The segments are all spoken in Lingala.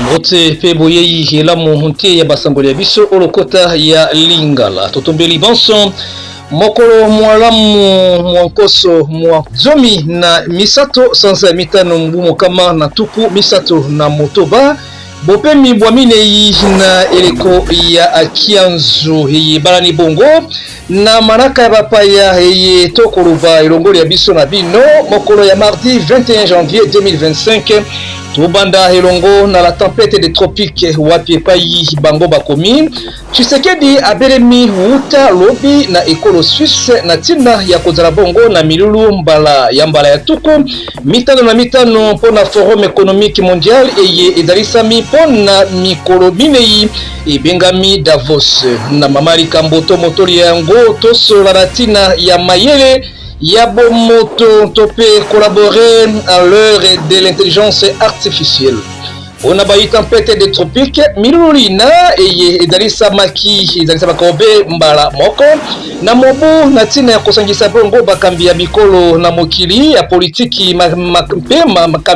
Mbote mpe boyei elamu nte ya basangoli ya biso o lokota ya Lingala. Totombeli banso mokolo mwalamu mwa nkoso mwa 13 sanza ya mitano mbu mokama na 36. Bopemi bwa minei na eleko ya kianzu eye ebalani bongo na manaka ya bapaya eye tokoloba elongoli ya biso na bino mokolo ya mardi 21 janvier 2025. Tobanda elongo na la tempête des tropiques, wapi epai bango bakomi Tshisekedi abelemi wuta lobi na ekolo Suisse na ntina ya kozala bongo na milulu mbala ya mbala ya 55 mpo na Forum économique mondial eye ezalisami mpo na mikolo minei ebengami Davos. Na mama likambo to motoli ya yango, tosolola na ntina ya mayele ya bomoto to mpe collaborer à l'heure de l'intelligence artificielle. Mpona bayi tempete de tropique, milulu lina eye ezalisamaki ezalisamaka obe mbala moko na mobu na ntina ya kosangisa bongo bakambi ya bikolo na mokili ya politiki mpe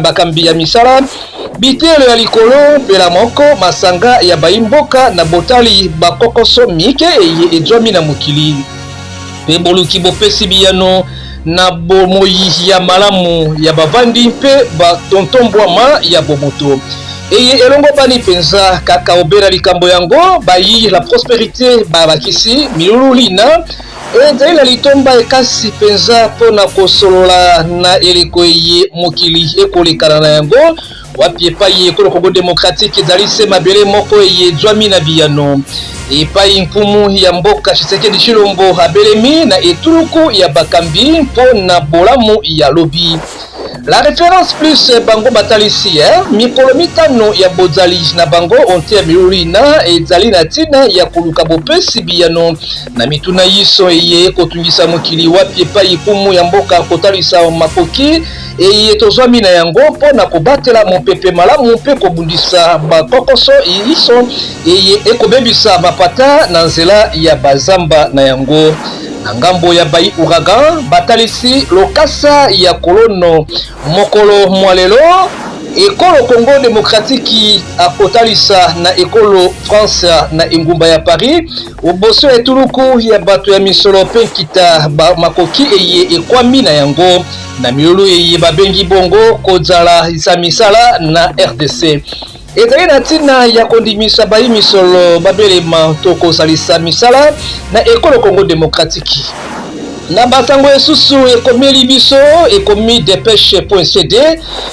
bakambi ya misala biteyelo ya likolo mpela moko masanga ya bayi mboka na botali bakokoso mike eye ezwami na mokili mpe boluki bopesi biyano na bomoi ya malamu ya bavandi mpe batontombwama ya bomoto eye elongobani mpenza. Kaka obela likambo yango, bayi la prosperite babakisi milulu lina ezali na litomba ekasi mpenza mpo na kosolola na eleko eye mokili ekolekana na yango, wapi epai ekolo Congo demokratike ezali se mabele moko eye ezwami na biyano, epai nkumu ya mboka Tshisekedi Tshilombo abelemi na etuluku ya bakambi mpo na bolamu ya lobi. La Reference Plus bango batalisi mikolo mitano ya bozali na bango onte ya milulu ina ezali na ntina ya koluka bopesi biyano na mituna yiso eye ekotungisa mokili, wapi epai nkumu ya mboka kotalisa makoki eye tozwami na yango mpo na kobatela mopepe malamu mpe kobundisa bakokoso iso eye ekobebisa mapata na nzela ya bazamba na yango. Na ngambo ya bayi ouragan batalisi lokasa ya kolono mokolo mwa lelo, ekolo Congo demokratiki akotalisa na ekolo France na engumba ya Paris oboso ya etuluku ya bato ya misolo mpe nkita makoki eye ekwami na yango na milulu eye babengi bongo kozalisa misala na RDC. Ezali na ntina ya kondimisa bayi misolo babelema to kozalisa misala na ekolo Congo demokratiki. Na basango esusu ekomeli biso, ekomi depeche.cd,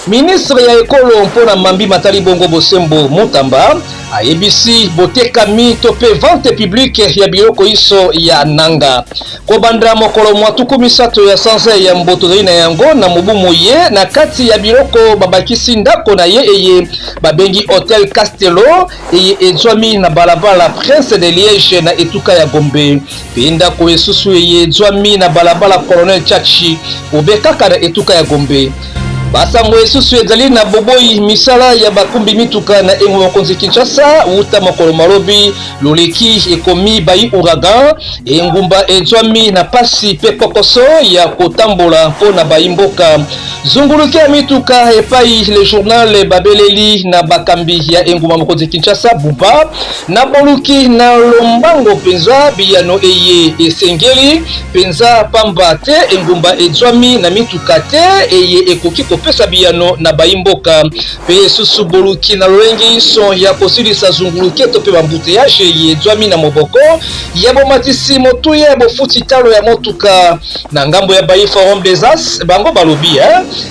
ministre ya ekolo mpo na mambi matali bongo bosembo Mutamba ayebisi botekami to mpe vente publique ya biloko iso ya nanga kobanda mokolo mwa 30 ya sanza ya yambo tozali na yango na mobu moye. Na kati ya biloko babakisi ndako na ye eye babengi Hotel Castello eye ezwami na balabala Prince de Liège na etuka ya Gombe, mpe ndako esusu eye ezwami na balabala Colonel Chachi obe kaka na etuka ya Gombe. Basango esusu ezali na boboyi misala ya bakumbi mituka na engumba mokonzi Kinshasa wuta mokolo malobi loleki, ekomi bayi ouragan. Engumba ezwami na pasi mpe kokoso ya kotambola mpo na bayi mboka. Zunguluke ya mituka epai le journal babeleli na bakambi ya engumba mokonzi Kinshasa buba na boluki na lombango mpenza biyano eye esengeli mpenza, pamba te engumba ezwami na mituka te eye ekoki kopesa biyano na bayi mboka. Mpe esusu boluki na lolenge inso ya kosilisa zunguluke to mpe bambuteyage eye ezwami na moboko ya bomatisi motuya ya bofuti talo ya motuka. Na ngambo ya bayi Forum des As, bango balobi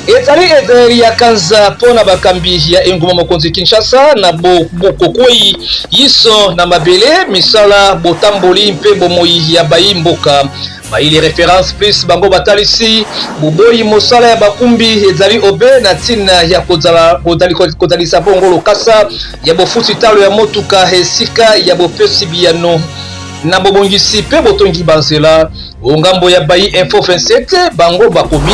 ezali ezaleli ya kanza mpo na bakambi ya engumba mokonzi Kinshasa na bokokwei yiso na mabele misala botamboli mpe bomoi ya bayi mboka. Bayi Reference Plus bango batalisi boboyi mosala ya bakumbi ezali obe na ntina ya kozalisa bongo lokasa ya bofuti talo ya motuka esika ya bopesi biyano na bobongisi mpe botongi banzela. O ngambo ya bayi Info 27 bango bakomi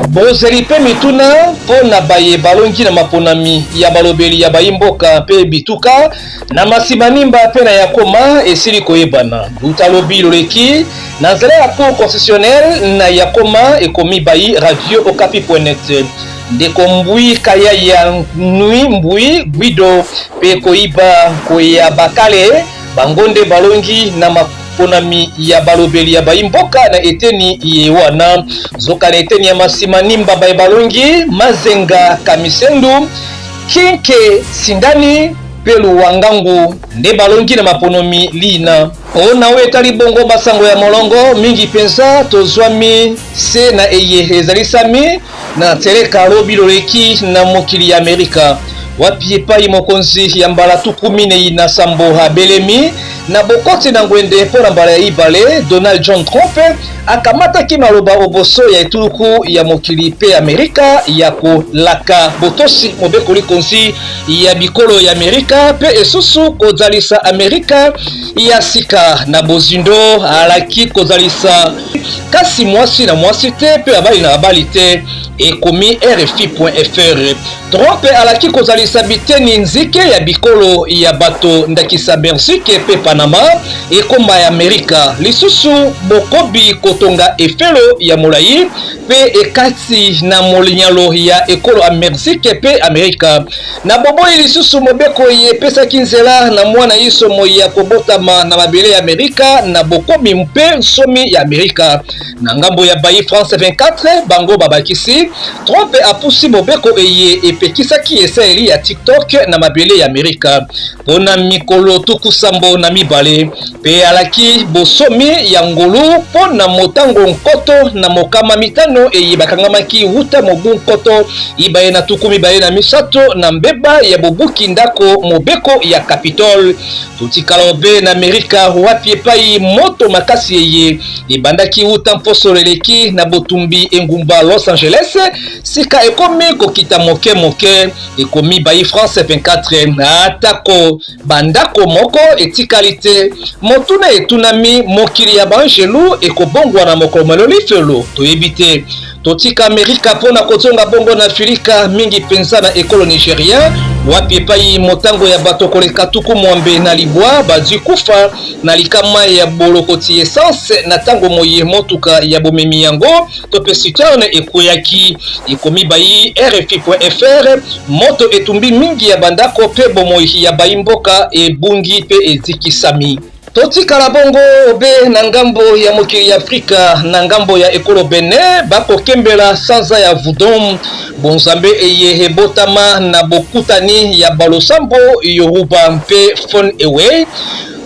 bozeli mpe mituna mpo na baye balongi na maponami ya balobeli ya bayi mboka mpe bituka na Masimanimba mpe na Yakoma esili koyebana luta lobi loleki na nzela ya Cour constitutionnelle na Yakoma, ekomi bayi Radio Okapi.net. Ndeko Mbui Kayaya Nui Mbui Guido mpe Koiba Nkoya Bakale bango nde balongi na maponami ya balobeli ya bayi mboka na eteni ye wana. Nzoka na eteni ya Masimanimba baye balongi Mazenga Kamisendu, Kinke Sindani mpe Luwangangu nde balongi na maponomi lina. Mpo na oyo etali bongo basango ya molongo, mingi mpenza tozwami se na eye ezalisami na Tseleka lobi loleki na mokili ya Amerika, wapi epai mokonzi ya mbala 47 abelemi na bokoti na ngwende mpo na mbala ya ibale. Donald John Trump akamataki maloba oboso ya etuluku ya mokili mpe Amerika ya kolaka botosi mobeko likonzi ya bikolo ya Amerika mpe esusu kozalisa Amerika ya sika na bozindo. Alaki kozalisa kasi mwasi na mwasi te mpe babali na babali te, ekomi rfi.fr. Trump alaki kozalisa biteni nzike ya bikolo ya bato ndakisa Belgique mpe Panama ekoma ya Amerika. Lisusu bokobi kotonga efelo ya molai mpe ekati na molinyalo ya ekolo Mexique mpe Amerika. Na boboyi lisusu mobeko eye epesaki nzela na mwana inso moyi ya kobotama na mabele ya Amerika na bokomi mpe nsomi ya Amerika. Na ngambo ya bayi France 24, bango babakisi Trump apusi mobeko eye epekisaki esaleli ya TikTok na mabele ya Amerika mpo na mikolo 72 mpe alaki bosomi ya ngolu mpo na motango 1500 eye bakangamaki wuta mobu 2023 na mbeba ya bobuki ndako mobeko ya Capitole. Totikala obe na Amerika wapi epai moto makasi eye ebandaki wuta mposo eleki na botumbi engumba Los Angeles sika ekomi kokita moke moke, ekomi bayi France 24. Atako bandako moko etikali te, motuna etunami, mokili ya baangelu ekobongwana mokolo mwa lifelo? Toyebi te. Totika Amerika mpo na kozonga bongo na Afilika, mingi mpenza na ekolo Nigeria, wapi epai motango ya bato koleka 69 bazwi kufa na likama ya bolokoti essence na ntango moye motuka ya bomemi yango to mpe citerne ekweyaki, ekomi bayi rfi.fr. Moto etumbi mingi ya bandako mpe bomoi ya bayi mboka ebungi mpe ezikisami. Totikala bongo obe na ngambo ya mokili ya Afrika, na ngambo ya ekolo Benin, bakokembela sanza ya Voodoo, bonzambe eye ebotama na bokutani ya balosambo Yoruba mpe Fon Ewe,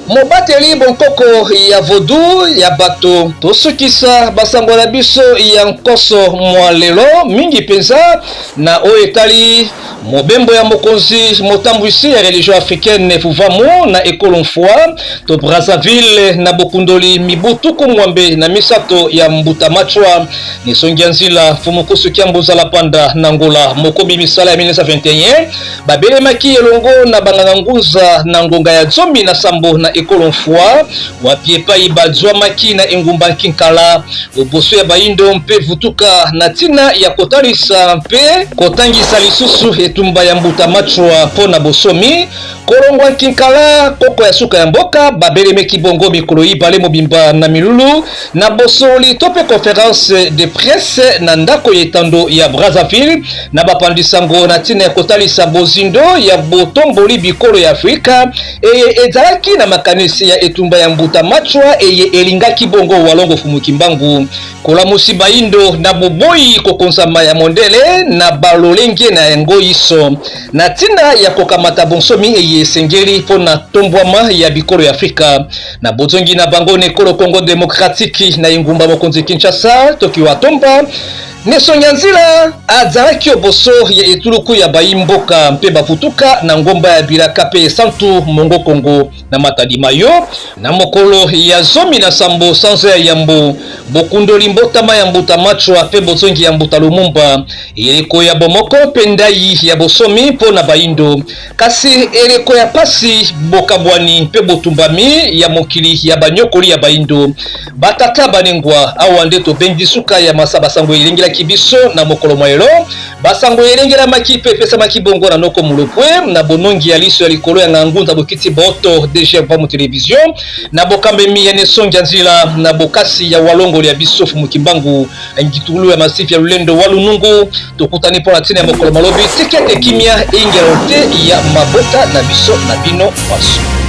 mobateli bonkoko ya Vodou ya bato. Tosukisa basango na biso ya nkoso mwa lelo, mingi mpenza na oyo etali mobembo ya mokonzi motambwisi ya religion africaine Fuvamu na ekolo Mfua to Brazzaville na bokundoli mibu 83 ya Mbuta Machwa nesongi ya nzila Mfumu Kusu Kiambu Zalapanda na Ngola mokomi misala ya 1921 babelemaki elongo na banganga ngunza na ngonga ya 17 na ekolo Mfua wapi epai bazwamaki na engumba Nkinkala oboso ya bayindo mpe vutuka na ntina ya kotalisa mpe kotangisa lisusu etumba ya Mbuta Machwa mpo na bosomi. Kolongwa Nkinkala koko ya suka ya mboka babelemeki bongo mikolo ibale mobimba na milulu na bosoli to mpe conference de presse na ndako ya etando ya Brazzaville na bapandisango na ntina ya kotalisa bozindo ya botomboli bikolo ya Afrika eye ezalaki na makanisi ya etumba ya Mbuta Machwa eye elingaki bongo Walongo Fumu Kimbangu kolamusi bayindo na boboyi kokonzama ya mondele na balolenge na yango iso na ntina ya kokamata bonsomi eye esengeli mpo na tombwama ya bikolo ya Afrika na bozongi na bango na ekolo Congo demokratiki na engumba mokonzi Kinshasa. Tokiwa Tomba Nesongi ya nzila azalaki oboso ya etuluku ya bayi mboka mpe bavutuka na ngomba ya bilaka mpe esantu Mongo Kongo na Matadi Mayo na mokolo ya 17 sanza ya yambo, bokundoli mbotama ya Mbuta Machwa mpe bozongi ya Mbuta Lumumba, eleko ya bomoko mpe ndai ya bosomi mpo na bayindo, kasi eleko ya pasi, bokabwani mpe botumbami ya mokili ya banyokoli ya bayindo batata banengwa. Awa nde tobengi suka ya masa basango elengelaki. eyelaki biso na mokolo mwa lelo. Basango elengelamaki mpe epesamaki bongo na noko Mulopwe na bonongi ya liso ya likolo ya Ngangunza Bokiti Boto DG Mvamu Television na bokambemi ya Nesongi ya Nzila na bokasi ya Walongo ya biso Fumu Kimbangu Ngitulu ya Masif ya Lulendo wa Lunungu. Tokutani mpo na ntina ya mokolo malobi. Tika ete kimia ingela te ya mabota na biso na bino banso.